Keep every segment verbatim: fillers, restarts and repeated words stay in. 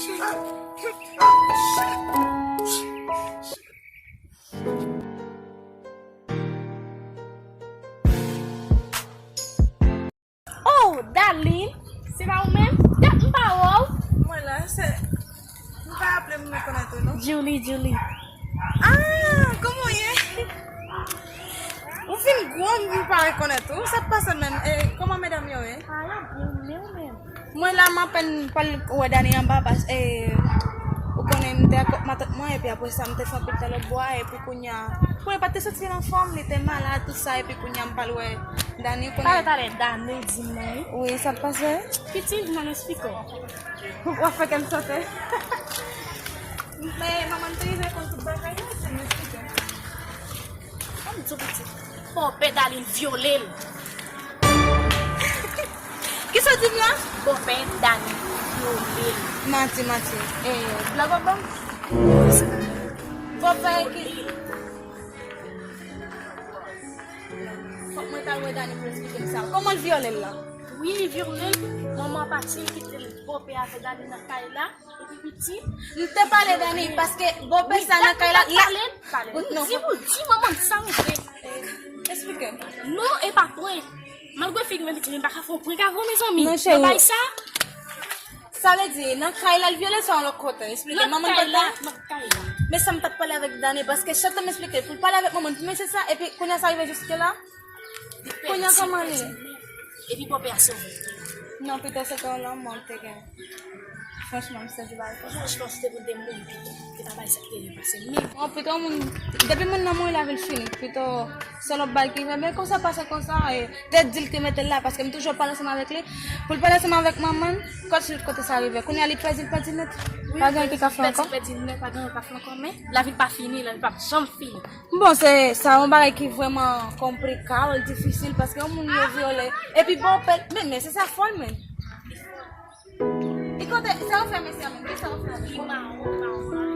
Oh, Darline, se pa ou menm? Dat m pa wè w. Mwen la, se, m pa raple m rekonèt ou, non. Julie, Julie. Ah, kòman w ye? Ou fin gwo, m pa rekonèt ou. Sa k pase menm? E, kòman medam yo ye? Ah, y ap byen, men ou menm? Mwen la, m apèn pral wè Dani anba, pas, e, ou konnen m te ak matant mwen, epi apre sa, m te fè anpil tan lòt bò a, epi kounye a, kounye a pa te santi l anfòm, li te malad, tout sa, epi kounye a, m pral wè Dani, ou konnen. Talè, talè, Dani di m non, wi. Wi, sa k pase? Pitit, m al esplike w. Ou ap fè kè m sote. Men, manman, m te rive konn tout bagay la, se m esplike. An m di w pitit. Bòpè Darline vyole l. Kisa w di m la? Bòpè Dani vyole l. Manti, manti. E, blag w ap ban m? Bòpè ki... Fòk mwen t al wè Dani pou l esplike m sa. Kòman l vyole l la? Wi, li vyole l. Manman pati, li kite l bòpè avè Dani nan kay la. Epi piti. M te pale Dani, paske bòpè sa nan kay la, la. Pale, pale. Non. Di pou di manman sa ou fè. Esplike m. Non, e pa prank. Malgre figi mwen piti, men m pa ka fè yon prank avè w, mezanmi. Non, cheri. Nan bay sa. Sa vle di, nan kay la, l vyole sa yon lòt kote. Esplike m, manman pa la. Nan kay la. Men sa m t ap pale avèk Dani, paske chak tan m esplike l pou l pale avèk manman, pou mesye sa, epi kounye a sa rive jiske la. Kounye a kòman li ye? Epi bòpè a sove. Non, pito se te yon lanmò m te gen. Franchman, m santi bagay konsa. Franchman, si te pou te mouri pito, te pa bay sa ki te dwe pase menm. Bon, pito moun, depi moun nan mouri, lavi l fini. Pito se lòt bagay ki rive, men konsa pase konsa, e, te di l te mete l la, paske m toujou pale ansanm avèk li. Pou l pale ansanm avèk manman l, kot, kote sa rive. Kounye a li pèdi, l pèdi nèt. Pa gen ki ka fè ankò. Pèdi, pèdi nèt, pa gen ki ka fè ankò, men lavi l pa fini, lavi l p ap janm fini. Bon, se, sa yon bagay ki vrèman konplika, difisil, paske yon moun yo vyole. Epi bòpè, men, men, se sa fòl, men. Li kote, sa yo fè mesye a menm, kisa yo fè? Li mawon, mawon, mawon.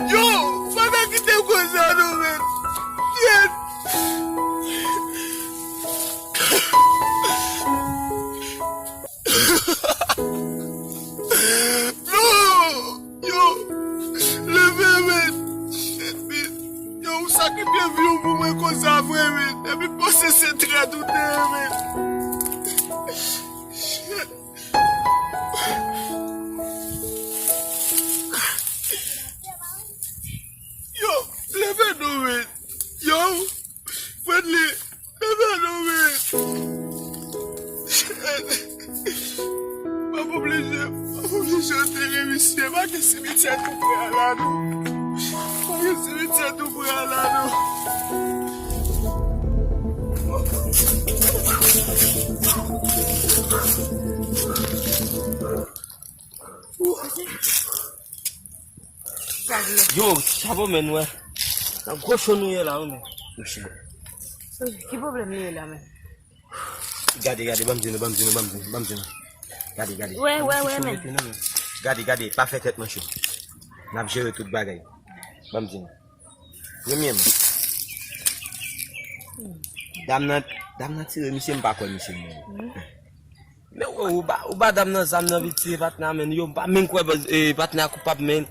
Yo, fò n kite koze a non, men. Kyèt. Non! Yo! Leve, men! Shit, men! Yo, ou sakrifye vi w pou mwen konsa vre, men! Depi panse se trèt ou te ye, men! Shit! Yo! Leve non, men! Yo! Friendly! Leve non, men! M ap oblije, m ap oblije antere misye. Pa gen simityè tou pre a la, non. Pa gen simityè tou pre a la, non. Yo, chapo, men, wè. Nan gwo cho nou ye la, wi, men. Monchè. Ki pwoblèm nou ye la, men? Gade, gade, ban m di nou, ban m di nou, ban m di nou, ban m di nou. Gade, gade. Wè, wè, wè, men. Gade, gade, pa fè tèt manchon. N ap jere tout bagay. Ban m di nou. Premyèman, dam nan, dam nan tire misye, m pa kwè misye mouri. Men ou, ou ba, ou ba dam nan zam nan vit tire patnè a, men yo, m pa menm kwè, eh, patnè a koupab, men.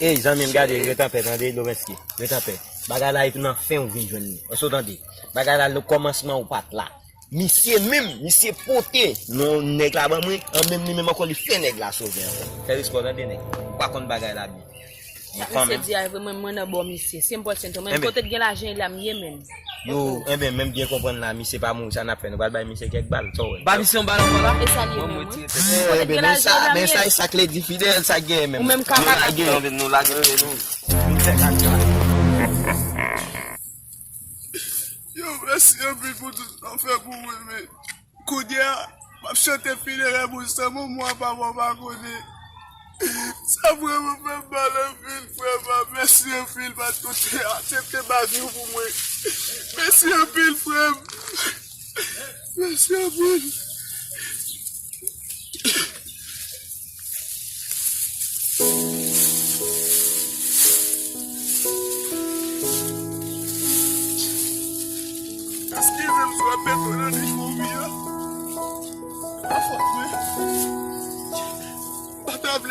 Ey, zanmi m, gade, ret anpè, tande, Lovenski, ret anpè. Bagay la, epi nan fen ou vin jwenn li. Èske w tande? Bagay la, nan kòmansman ou pa t la. Misye menm, misye pote non nèg la ban mwen, an menm li menm ankò li fè nèg la sove ankò. Fè respè w tande nèg. Ou pa konn bagay la byen. Sa misye di a vre, mwen, mwen nan bò misye. Si m pral sèn tou, men kote t gen lajan la m ye menm. Yo, enben, menm byen konprann la, misye pa mouri, sa n ap fè? Nou pral bay misye kèk bal, sa w wè? Ba misye yon bal ankò la? E sa l ye menm, wi. Kote t gen lajan la m ye. Men sa, e sa k lè di fidèl, sa k genyen menm? Ou menm ka lage. Nou lage, nou lage, nou fè kaka. Yo, mèsi anpil pou tout sa w fè pou mwen, men kounye a, m ap chante finerè moun san manman, papa pa konnen. Sa vrèman fè m mal anpil, frè m. Mèsi anpil, paske w te aksepte ba vi w pou mwen. Mèsi anpil, frè m. Mèsi anpil.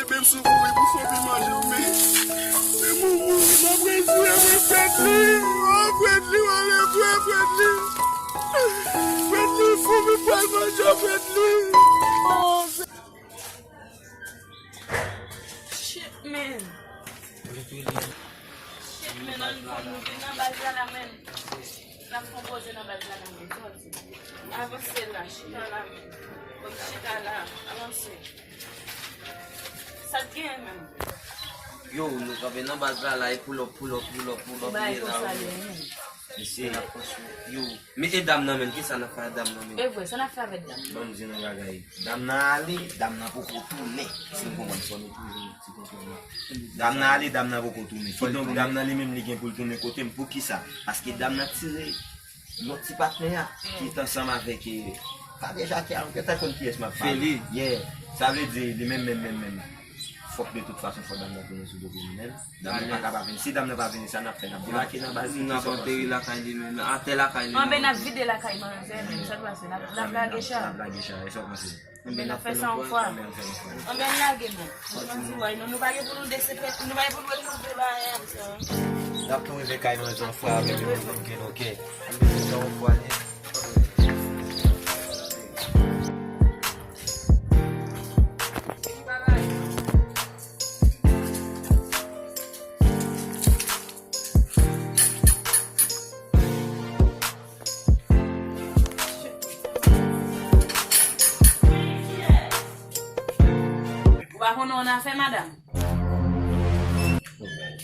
Menm si w mouri pou fon pi manje w, men, men mouri, mouri, m ap redi, men Fredly, oh, Fredly, w ale vre, Fredly. Fredly, fon pi pral manje w, Fredly. Oh, shit, man. Shit, man, ann fon moute nan baz la, la, man. N ap fon poze nan baz la, la, man. Avanse la, chita la, man. Bon, chita la, avanse. Sa k genyen menm? Yo, nou kanpe nan baz la, la, e pull up, pull up, pull up, pull up, li la, wi. Mesye, n ap konstwi. Yo, men e dam nan menm, kisa n ap fè a dam nan menm? E vre, sa n ap fè avèk dam nan? Ban m di nou bagay. Dam nan ale, dam nan poko tounen. Si n konprann, fò nou toujou ti konprann. Dam nan ale, dam nan poko tounen. Kidonk, dam nan li menm, li gen pou l tounen kote m. Poukisa? Paske dam nan tire lòt ti patnè a ki t ansanm avèk, eh, Fabien Jacquet a, ou gentan konn kiyès m ap pale. Feli. Yeah. Sa vle di, li menm, menm, menm, menm. Fòk de tout fason, fò dam nan tounen sou do kriminèl. Dam nan pa ka pa vini. Si dam nan pa vini, sa n ap fè? N ap debake nan baz li, n ap anteri lakay li menm, atè lakay li. Anben, n ap vide lakay manzè menm. Sa k pase? N ap, n ap lage cha. N ap lage cha, e sa w panse? Anben, n ap fè sa yon fwa. Anben, n lage non. Ann di, wè, non, nou pa gen pou nou desepre, nou pa gen pou nou retwouve bagay sa. N ap tou rive kay manzè yon fwa avèk yon moun ki oke. Ann fè sa yon fwa, li. Ou pa konnen yon afè, madanm?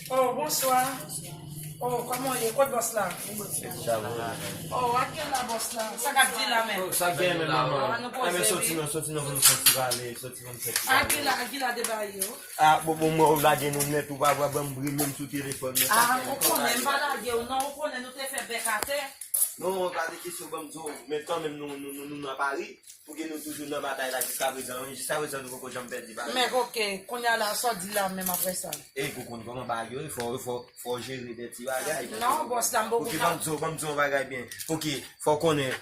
Oh, bonswa. Oh, kòman w ye? Kot bòs la? Oh, Akila bòs la. Sa k ap di la menm? Oh, sa k gen menm, manman? Ann soti non, soti non, pou nou fè ti pale, soti pou nou fè ti pale. Akila, Akila debaye yo. Ah, bon, bon, mwen, ou lage nou nèt, ou pa wè, ban m brile m sou telefòn nan. Ah, ou konnen, m pa lage w non, ou konnen nou te fè bèk atè. Non, pa de kesyon, ban m di w, men kanmenm nou, nou, nou, nou nan Pari, pou ke nou toujou nan batay la jiskaprezan, wi, jiskaprezan nou poko janm pèdi batay. Men, oke, kounye a la, sa w di la menm apre sa? E, ou konn kòman bagay yo ye, fò, fò, fò jere de ti bagay. Non, bòs la, m poko ka. Oke, ban m di w, ban m di w yon bagay byen. Oke, fò w konnen,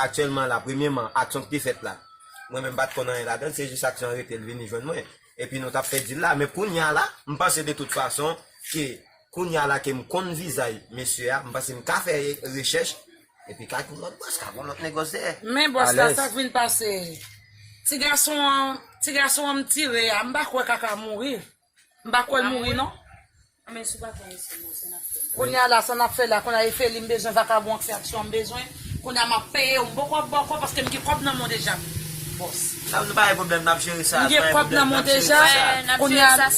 aktyèlman la, premyèman, aksyon ki te fèt la, mwen menm m pa t konn anyen ladan l, se jis aksyon an rete l vini jwenn mwen. Epi nou t ap fè dil la, men kounye a la, m panse de tout fason ke kounye a la ke m konn vizaj mesye a, m panse m ka fè rechèch, epi ka gen lòt bòs, ka gen lòt negòs dèyè. Men bòs la, sa k vin pase? Ti gason an, ti gason an m tire a, m pa kwè kaka mouri. M pa kwè l mouri non. Anben, si w pa kwè misye mouri, sa n ap fè? Kounye a la, sa n ap fè la, kounye a e Feli m bezwen, vakabon an k fè aksyon an m bezwen. Kounye a m ap peye w, m poko ap ba w kòb paske m gen kòb nan men w deja. Bòs. Sa nou pa gen pwoblèm, n ap jere sa. M gen kòb nan men w deja. Kounye a,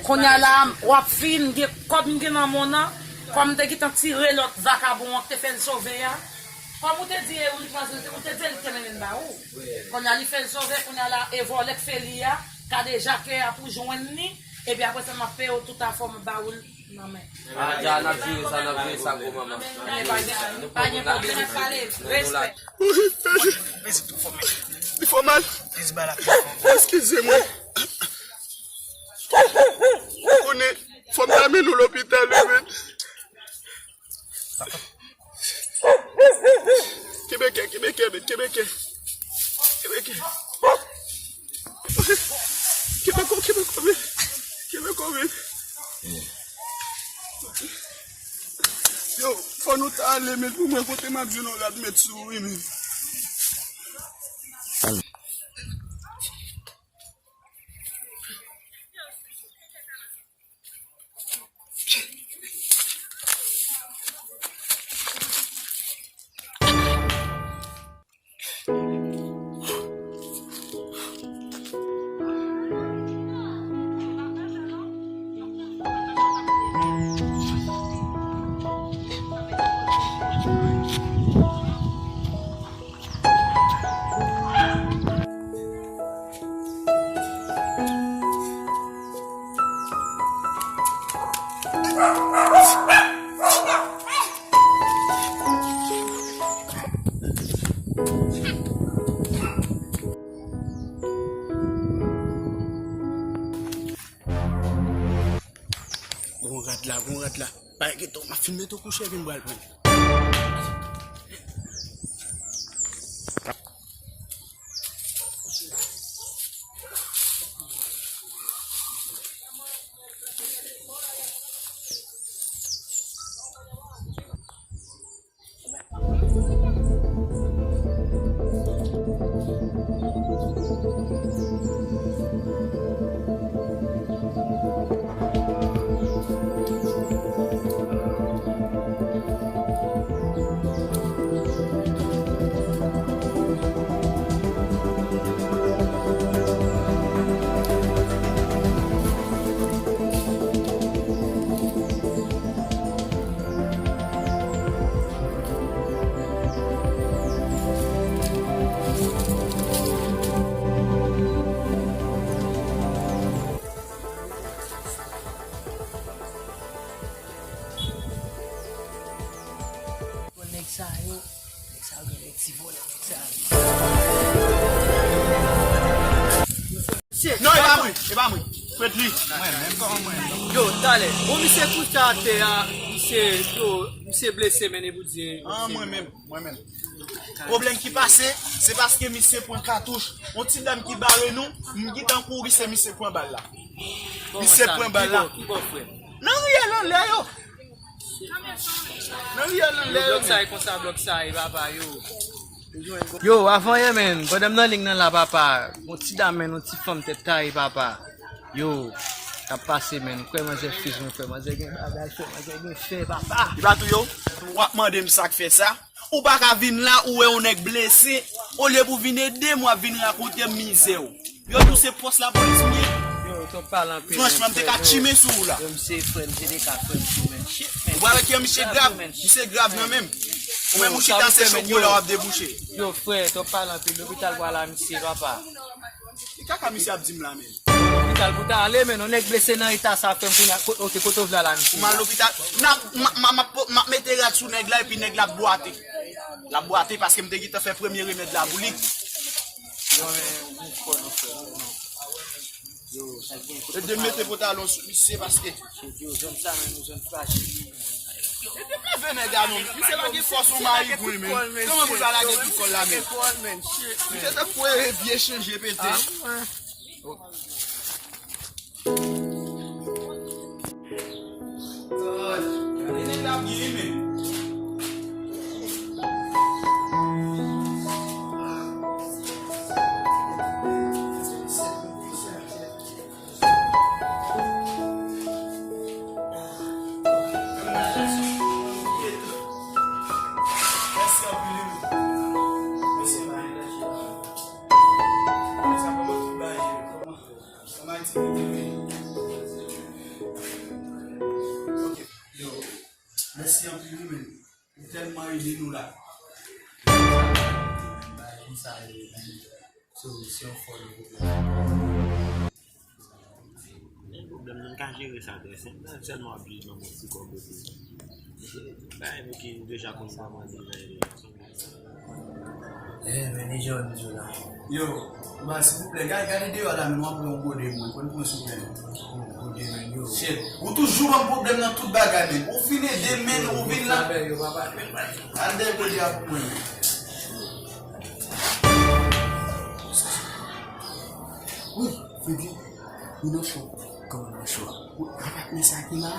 kounye a la, w ap fin, m gen kòb m gen nan men w nan. Kòm m te gentan tire lòt vakabon an k te fè l sove a. Kòm ou te di, ou te di l te mennen l ba ou. Kounye a li fè l sove, kounye a la, e vòlè k fè li a, kadejake a pou jwenn li, epi apre sa m ap peye w tout afè w m ba ou l nan men. Ah, dja, n ap jere sa, n ap jere sa, gwo manman. Men pa gen, pa gen pwoblèm. Respè. Li fè mal. Eskize mwen. Konnen, fò m ta mennen w lopital, wi, men. Kenbe kè, kenbe kè, men, kenbe kè. Kenbe kè. Kenbe kò, kenbe kò, men. Kenbe kò, men. Yo, fò nou ta ale, men, pou mwen, kote m ap jwenn yon rad met sou, wi, men. Gon rad la, gon rad la. Pa enkyete w, m ap fin mete w kouche epi m pral pran. Non, e pa mwen, e pa mwen. Fredly. Mwen menm, kòman mwen? Yo, talè. Bon, misye kouche atè a, misye, yo, misye blese, men e pou di. Ah, mwen menm, mwen menm. Pwoblèm ki pase, se paske misye pran katouch. Yon ti dam ki bare nou, m gentan kouri, se misye pran bal la. Misye pran bal la. Nan riyèl anlè yo. Nan riyèl anlè yo. Blòk sa e konsa, blòk sa e papa yo. Yo, avan yè, men, pandan m nan liy nan la, papa, yon ti dam, men, yon ti fanm tèt taye, papa. Yo, k ap pase, men, frè manzè fiz mwen, frè manzè gen bagay, frè manzè gen fè, papa. Li pa touye w? W ap mande m sa k fè sa? Ou pa ka vin la, ou wè yon nèg blese, olye pou vin ede m, w ap vin rakonte m mizè w. Yo di w se pòs lapolis m ye. Yo, to pale anpil. Franchman, m te ka tchimen sou ou la. Yo, misye frè, misye te ka frè m tou, men. Shit, men. Ou pa wè ke misye grav? Misye grav nan men m. Ou menm ou chita se chokola w ap debouche. Yo, frè, to pale anpil. Lopital pral la, misye, papa. Ki kaka misye ap di m la menm? Lopital pou ta ale, men, yon nèg blese nan eta sa, frè m, kounye a, ko-, ok, kote w vle al la, misye? Ou mal lopital? N ap, m ap, m ap, m ap mete rad sou nèg la, epi nèg la ap bwate. L ap bwate paske m te gentan fè premye remèd la pou li. Yo, men, ou fò, non, frè, non, non. Yo, sa gen. E de mete pantalon sou misye paske. Yo, zòn sa, men, yon zòn frajil. E de leve nèg la, non. Misye pa gen fòs, yon marigwen, men. Kòman pou l pa lage ti kòl la, men? Misye te kwè vye chanje pete. Gade nèg la byen, men. Yo, mèsi anpil wi, men. Ou tèlman ede nou la. Bagay konsa yo, men. Solisyon fò yo. Men pwoblèm nan, m ka jere sa trè senp. Sèlman ap jis ban m yon ti kòb epi. Bagay nou ki nou deja konn kòman li, men. Eh, men, ni jan nou la. Yo, baz, silvouplè, gade, gade deyò la, men, w ap pran yon gode, mwen. Pran, pran, silvouplè. Yon gode, men, yo. Shit. Ou toujou ban m pwoblèm nan tout bagay, men. Ou fin ede, men, ou vin la. Al dèyè gode a pou mwen, men. Wi, Freddy, nou nan cho. Kòman nan cho a? Wi, a patnè sa ki la?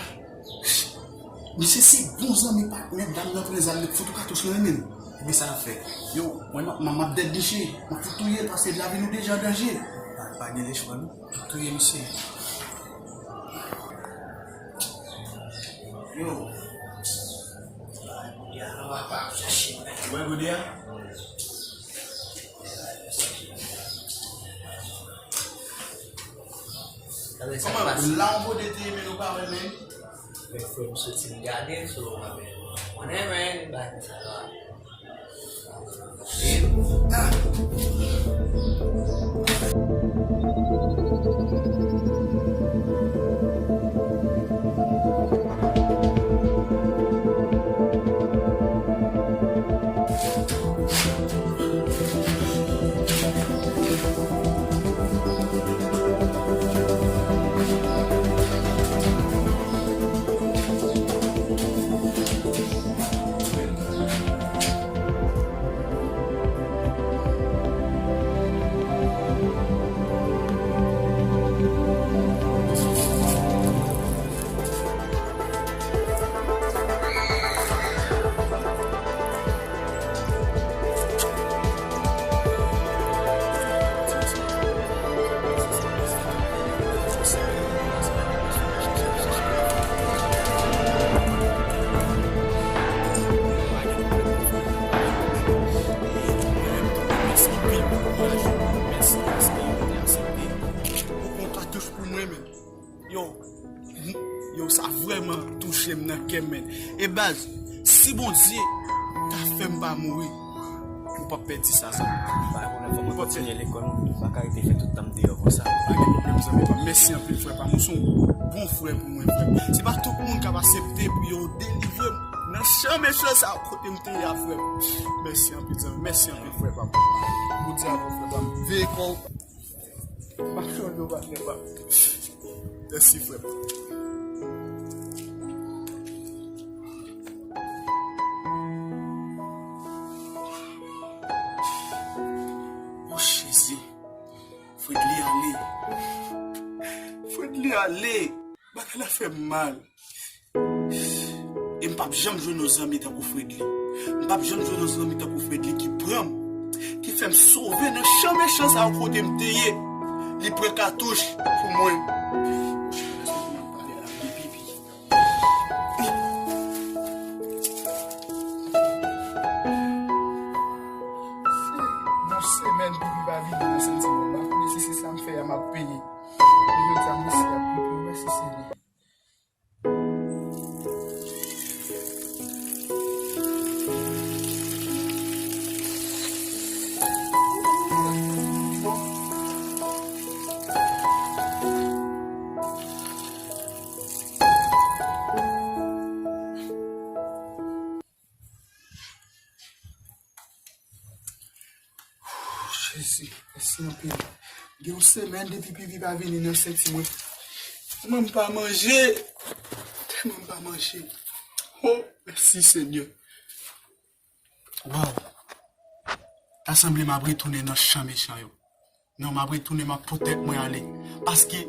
Misye se bon zanmi patnè dam nan, prezal li fout ou katouch nan men l. Ebyen sa l ap fè? Yo, mwen m ap, m ap, m ap dèdliche. M ap fout touye l paske lavi nou deja an danje. Pa, pa gen lechwa non. M ap touye misye. Yo. Ou wè gode a? Kòman la yon gode te ye men nou pa wè l menm? Men frè m soti m gade l, so mwen menm konnen men bagay sa la. Ou pran katouch pou mwen, men. Yo, yo, sa vrèman touche m nan kè m, men. E baz, si Bondye ta fè m pa mouri, ou p ap pèdi sa, zanmi. Pa gen pwoblèm, fò mwen kontinye lekòl, m pa ka rete fè tout tan m deyò konsa. Pa gen pwoblèm, zanmi pa m. Mèsi anpil, frè pa m. Ou se yon bon frè pou mwen, frè. Se pa tout moun k ap aksepte pou yo delivre m. Nan chan mechan sa kote m te ye a, frè m. Mèsi anpil, zanmi. Mèsi anpil, frè pa m. Bondye avè w, frè pa m. Veye kò w. M ap chanje w, patnè pa m. Mèsi, frè pa m. O Jezi. Fredly ale. Fredly ale. Bagay la fè m mal. E m p ap janm jwenn yon zanmi tankou Fredly. M p ap janm jwenn yon zanmi tankou Fredly ki pran m, ki fè m sove nan chan mechan sa yo kote m te ye. Li pran katouch pou mwen. Se yon semèn Pipi pa vini nan sèt semèn. M pa konnen si se sa m fè a m ap peye. Men jodi a, mesye ap rive, mèsi Senyè. Jezi, mèsi anpil. Gen yon semèn depi Pipi pa vini nan senti mwen. Tèlman m pa manje. Tèlman m pa manje. O, mèsi Senyè. Waw. Ta sanble m ap retounen nan chan mechan yo. Non, m ap retounen, m ap pote tèt mwen ale. Paske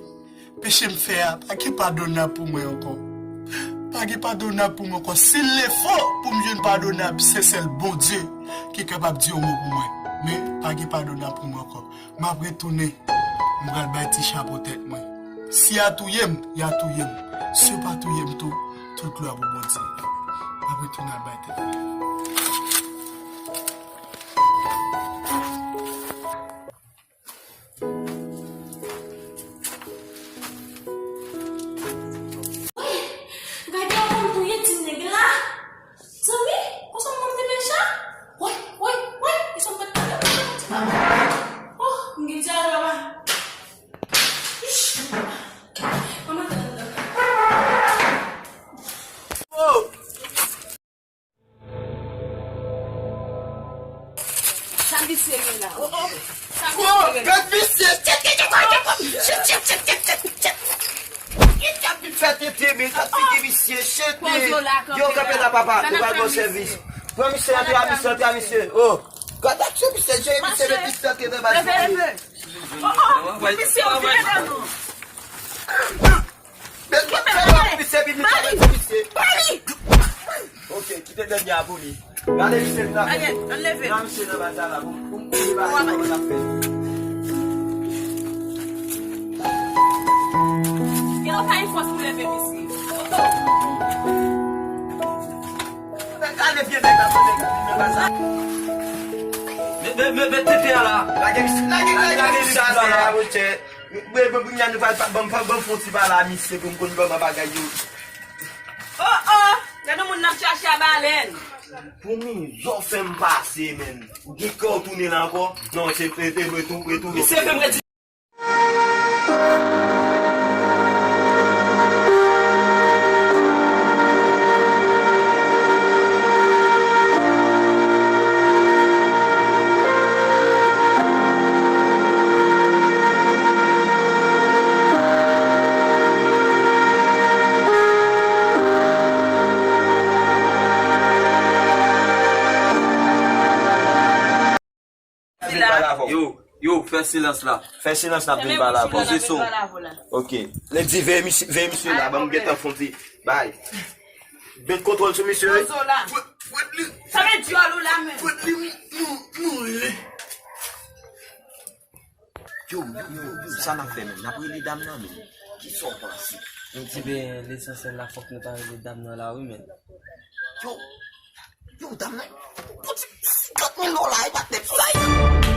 peche m fè a, pa gen padonab pou mwen ankò. Pa gen padonab pou mwen ankò. Si l le fo pou m jwenn padonab, se sèl Bondye ki kapab di yon mo pou mwen. Men, pa gen padonab pou mwen ankò. M ap retounen, m pral bay ti chapo tèt mwen. Si y a touye m, y a touye m. Si yo pa touye m tou, tout glwa pou Bondye. M ap retounen al bay tèt mwen. Woy! Gade yon moun touye ti nèg la! Zanmi, konsa moun te mechan? Woy, woy, woy! Kisa m fè? Oh, m gen dyare papa! Ish! Mama te anndan. Oh! Sa visye gen la. Oh, oh. Sa visye gen la. Gad visye. Chet, chet, chet, chet, chet, chet, chet, chet, chet. Gad ap vin fè tete, men gad figi visye, chet, men. Yo, kanpe la, papa. Ou pral bon sèvis. Pran misye, antre a misye, antre a misye. Oh. Gad aksyon misye, jere misye, men misye antre nan baz misye. Oh, oh. Misye, ou vire nan nou. Mete, mete, mete, mete, mete, mete. Ok, kite dènye a pou li. Gade misye nan. Ann leve. Nan misye nan baz la pou, pou, pou li pa wè kòman l ap fè. Yo pa gen fòs pou leve misye. Gade vye nèg la pou nèg nan baz la. Mete, mete, mete tete a la. Lage misye, lage, lage misye a tè a, monchè. Mwen, mwen, mwen, nou pa, pa, ban m, pa, ban m fè yon ti pale a misye pou m konn kòman bagay yo. Oh, oh! Gade yon moun n ap chache a balèn. Pou mizè w fè m pase, menn. Ou gen kè w tounen la ankò? Non, se, e, e, retou, retou. Misye fè m redi. Yo, yo, fè silans la. Fè silans la, vin pale avè w. Poze son. Ok. Lady, veye misye, veye misye la, ban m gentan fè yon ti bay. Met kontwòl sou misye, wi. Sa vle dyòl ou la menm. Fwet li, nou, nou, Yo, yo, yo, yo, sa n ap fè menm? N ap rele dam nan menm? Kisa w panse? M di, ben, lesansyèl la, fòk nou ta rele dam nan la, wi, menm. Yo, yo, dam nan, pou ti senkant mil dola, e pa t nèg sou la, wi.